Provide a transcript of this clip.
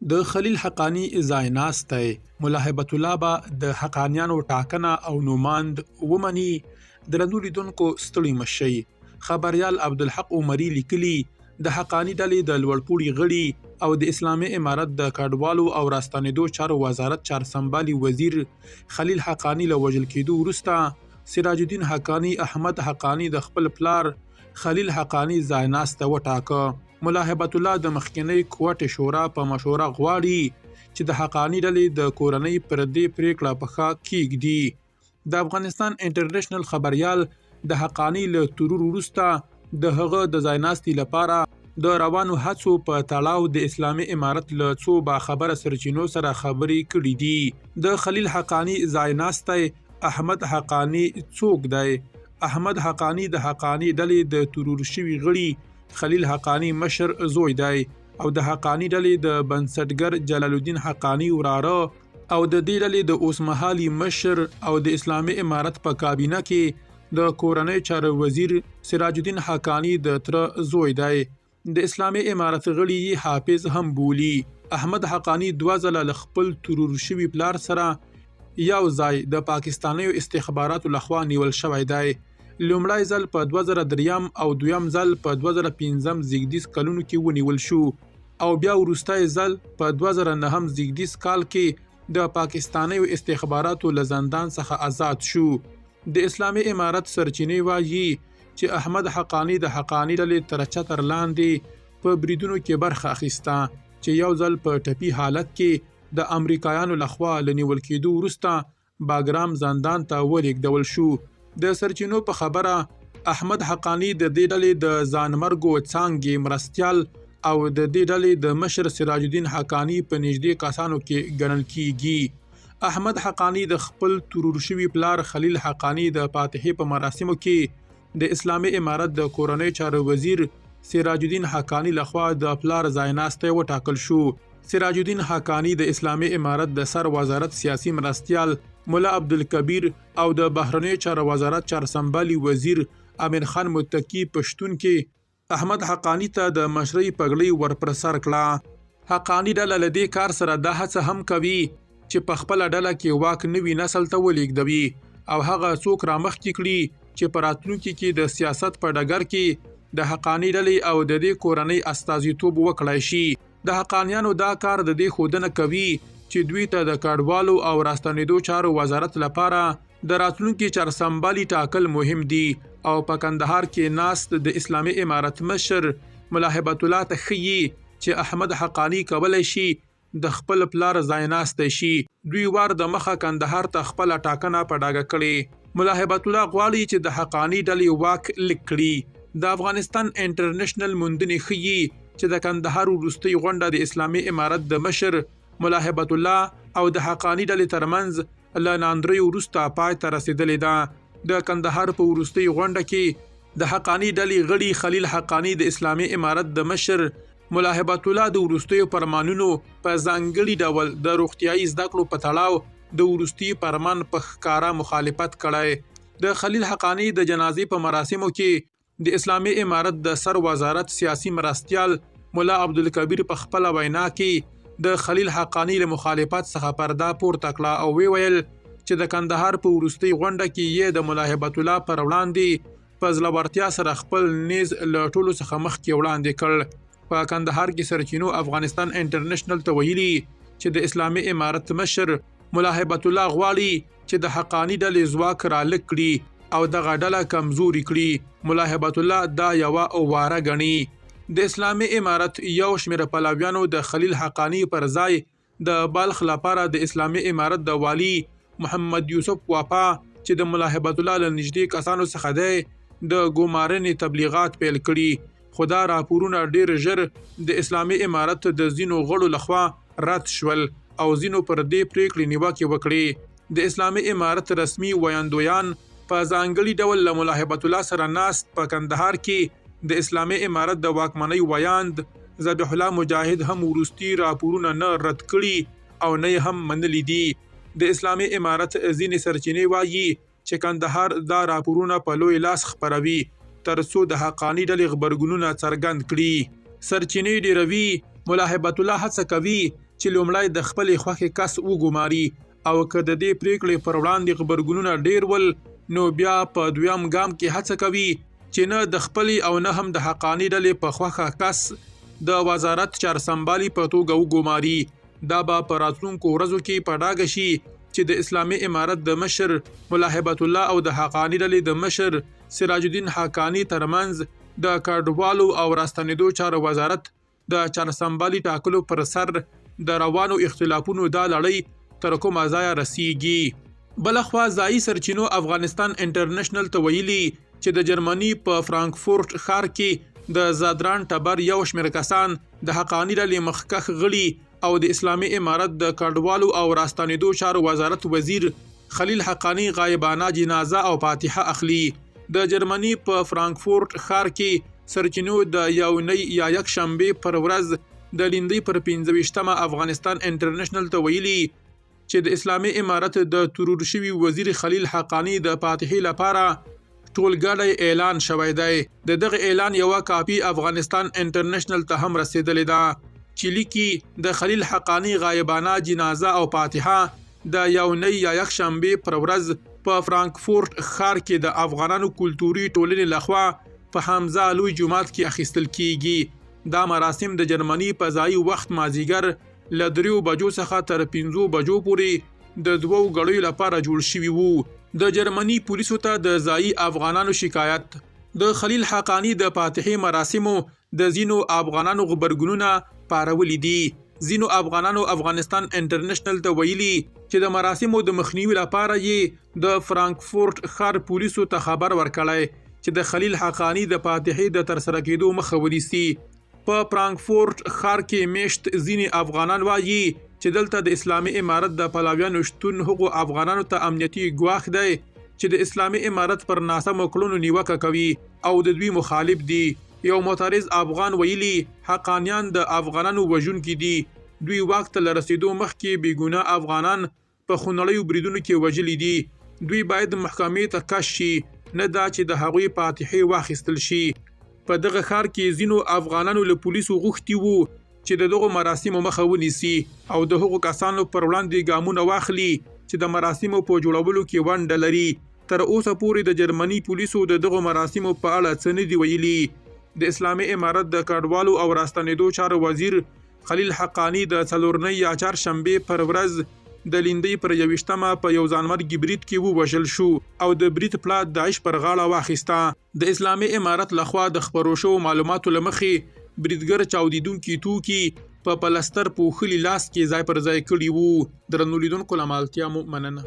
د خلیل حقاني ځایناستی ملا هبت الله به د حقانیانو ټاکنه او نوماند ومني؟ درنو لیدونکو ستړي مه شئ. خبریال عبدالحق عمري لیکلي، د حقاني ډلې د لوړپوړي غړي او د اسلامي امارت د کډوالو او راستنېدو چارو وزارت چارسمبالي وزیر خلیل حقاني له وژل کېدو وروسته سراج الدین حقاني احمد حقاني د خپل پلار خلیل حقاني ځایناستی وټاکه. ملا هبت الله د مخکنۍ کوټې شورا په مشوره غواړي چې د حقاني ډلې د کورنۍ پر دې پرېکړه پښه کېږدي. د افغانستان انټرنشنل خبریال د حقاني له ترور وروسته د هغه د ځایناستي لپاره د روانو هڅو په تړاو د اسلامي امارت له څو باخبره سرچینو سره خبرې کړې دي. د خلیل حقاني ځایناستی احمد حقاني څوک دی؟ احمد حقاني د حقاني ډلې د ترور شوي غړي خلیل حقاني مشر زوی دی او د حقاني ډلې د بنسټګر جلال الدین حقاني وراره او د دې ډلې د اوسمهالي مشر او د اسلامي امارت په کابینه کې د کورنیو چارو وزیر سراج الدین حقاني د تره زوی دی. د اسلامي امارت غړي یې حافظ هم بولي. احمد حقاني دوه ځله له خپل ترور شوي پلار سره یو ځای د پاکستانیو استخباراتو لخوا نیول شوی دی. لومړی ځل په 2003 او دویم ځل په 2005 زیږدیز کلونو کې ونیول شو او بیا وروستی ځل په 2009 زیږدیز کال کې د پاکستانیو استخباراتو له زندان څخه ازاد شو. د اسلامي امارت سرچینې وايي چې احمد حقاني د حقاني ډلې تر چتر لاندې په بریدونو کې برخه اخیسته چې یو ځل په ټپي حالت کې د امریکایانو لخوا له نیول کېدو وروسته باګرام زندان ته ولېږدول شو. د سرچینو په خبره، احمد حقاني د دې ډلې د ځانمرګو څانګې مرستیال او د دې ډلې د مشر سراج الدین حقاني په نږدې کسانو کې ګڼل کېږي. احمد حقاني د خپل ترور شوي پلار خلیل حقاني د فاتحې په مراسمو کې د اسلامي امارت د کورنیو چارو وزیر سراج الدین حقاني لخوا د پلار ځایناستی وټاکل شو. سراج الدین حقاني د اسلامي امارت د سر وزارت سیاسي مرستیال ملا عبدالکبیر او د بهرنیو چارو وزارت چارسمبالي وزیر امیر خان متقي په شتون کې احمد حقاني ته د مشرۍ پګړۍ ور پر سر کړه. حقاني ډله له دې کار سره دا هڅه هم کوي چې په خپله ډله کې واک نوي نسل ته ولېږدوي او هغه څوک رامخکې کړي چې په راتلونکي کې د سیاست په ډګر کې د حقاني ډلې او د دې کورنۍ استازیتوب وکړای شي. د حقانیانو دا کار د دې ښودنه کوي چې دوی ته د کډوالو او راستنېدو چارو وزارت لپاره د راتلونکي چارسمبالي ټاکل مهم دي او په کندهار کې ناست د اسلامي امارت مشر ملا هبت الله ته ښيي چې احمد حقاني کولی شي د خپل پلار ځایناستی شي. دوی وار د مخه کندهار ته خپله ټاکنه په ډاګه کړې. ملا هبت الله غواړي چې د حقاني ډلې واک لږ کړي. د افغانستان انټرنشنل موندنې ښيي چې د کندهار وروستۍ غونډه د اسلامي امارت د مشر ملا هبت الله او د حقاني ډلې ترمنځ له ناندریو وروسته پای ته رسېدلې ده. د کندهار په وروستۍ غونډه کې د حقاني ډلې غړي خلیل حقاني د اسلامي امارت د مشر ملا هبت الله د وروستیو فرمانونو په ځانګړي ډول د روغتیايي زده کړو په تړاو د وروستي فرمان په ښکاره مخالفت کړی. د خلیل حقاني د جنازې په مراسمو کې د اسلامي امارت د سر وزارت سیاسي مرستیال ملا عبدالکبیر په خپله وینا کې د خلیل حقاني له مخالفت څخه پرده پورته کړه او ویل چې د کندهار په وروستۍ غونډه کې یې د ملا هبت الله پر وړاندې په زړورتیا سره خپل نیز له ټولو څخه مخکې وړاندې کړ. په کندهار کې سرچینو افغانستان انټرنشنل ته ویلي چې د اسلامي امارت مشر ملا هبت الله غواړي چې د حقاني ډلې ځواک رالږ کړي او دغه ډله کمزوري کړي. ملا هبت الله دا یوه واره ګڼي. د اسلامي امارت یو شمېر پلویانو د خلیل حقاني پر ځای د بلخ لپاره د اسلامي امارت د والي محمد یوسف وفا چې د ملا هبت الله له نږدې کسانو څخه دی د ګومارنې تبلیغات پیل کړي، خو دا راپورونه ډیر ژر د اسلامي امارت د ځینو غړو لخوا رد شول او ځینو پر دې پریکړې نیوکې وکړې. د اسلامي امارت رسمي ویاندویان په ځانګړي ډول له ملا هبت الله سره ناست په کندهار کې د اسلامي امارت د واکمنۍ ویاند ذبیح الله مجاهد هم وروستي راپورونه نه رد کړي او نه یې هم منلي دي. د اسلامي امارت ځینې سرچینې وايي چې کندهار دا راپورونه په لوی لاس خپروي ترڅو د حقاني ډلې غبرګونونه څرګند کړي. سرچینې ډېروي ملا هبت الله هڅه کوي چې لومړی د خپلې خوښې کس وګماري او که د دې پریکړې پر وړاندې غبرګونونه ډیر ول، نو بیا په دویم ګام کې هڅه کوي چې نه د خپلې او نه هم د حقاني ډلې په خوښه کس د وزارت چارسمبالي په توګه وګماري. دا به په راتلونکو ورځو کې په ډاګه شي چې د اسلامي امارت د مشر ملا هبت الله او د حقاني ډلې د مشر سراج الدین حقاني ترمنځ د کډوالو او راستنېدو چارو وزارت د چارسمبالي ټاکلو پر سر د روانو اختلافونو دا لړۍ تر کومه ځایه رسیږي. بلخوا ځايي سرچینو افغانستان انټرنشنل ته ویلي چې د جرمني په فرانکفورت ښار کې د زادران ټبر یو شمېر کسان د حقاني ډلې مخکښ غړي او د اسلامي امارت د کډوالو او راستنېدو چارو وزارت وزیر خلیل حقاني غایبانه جنازه او فاتحه اخلي. د جرمني په فرانکفورت ښار کې سرچینو د یو نۍ یا یکشنبې پر ورځ د لیندۍ پر 25مه افغانستان انټرنشنل ته ویلي چې د اسلامي امارت د ترور شوي وزیر خلیل حقاني د فاتحې لپاره ټولګړی اعلان شوی دی. د دغه اعلان یوه کاپي افغانستان انټرنشنل ته هم رسېدلې ده چې لیکي، د خلیل حقاني غایبانه جنازه او فاتحه د یو نۍ یا یکشنبې پر ورځ په فرانکفورت ښار کې د افغانانو کلتوري ټولنې لخوا په حمزه لوی جومات کې اخیستل کیږي. دا مراسم د جرمني په ځایي وخت مازیګر له 3 بجو څخه تر 5 بجو پورې د 2 ګړیو لپاره جوړ شوي وو. د جرمني پولیسو ته د ځایي افغانانو شکایت. د خلیل حقاني د فاتحې مراسمو د ځینو افغانانو غبرګونونه پارولي دي. ځینو افغانانو افغانستان انټرنشنل ته ویلي چې د مراسمو د مخنیوي لپاره یې د فرانکفورت ښار پولیسو ته خبر ورکړی چې د خلیل حقاني د فاتحې د ترسره کېدو مخه ونیسي. په فرانکفورت ښار کې میشت ځینې افغانان وايي چې دلته د اسلامي امارت د پلویانو شتون هغو افغانانو ته امنیتي ګواښ دی چې د اسلامي امارت پر ناسمو کړنو نیوکه کوي او د دوی مخالف دي. یو معترض افغان ویلي، حقانیان د افغانانو وژونکي دي، دوی واک ته له رسېدو مخکې بې ګناه افغانان په خونړیو بریدونو کې وژلي دي، دوی باید محکمې ته کش شي، نه دا چې د هغوی فاتحې واخیستل شي. په دغه ښار کې ځینو افغانانو له پولیسو غوښتي وو چې د دغو مراسمو مخه ونیسي او د هغو کسانو پر وړاندې ګامونه واخلي چې د مراسمو په جوړولو کې ونډه لري. تر اوسه پورې د جرمني پولیسو د دغو مراسمو په اړه څه نه دي ویلي. د اسلامي امارت د کډوالو او راستنېدو چارو وزیر خلیل حقاني د څلورنۍ یا چهارشنبې پر ورځ د لیندۍ پر 21مه په یو ځانمرګي برید کې ووژل شو او د برید پړه داعش پر غاړه واخیسته. د اسلامي امارت لخوا د خپرو شوو معلوماتو له مخې، بریدګر چاودېدونکي توکي په پلستر پوښلي لاس کې ځای پر ځای کړي وو. درنو لیدونکو له مالتیا مو مننه.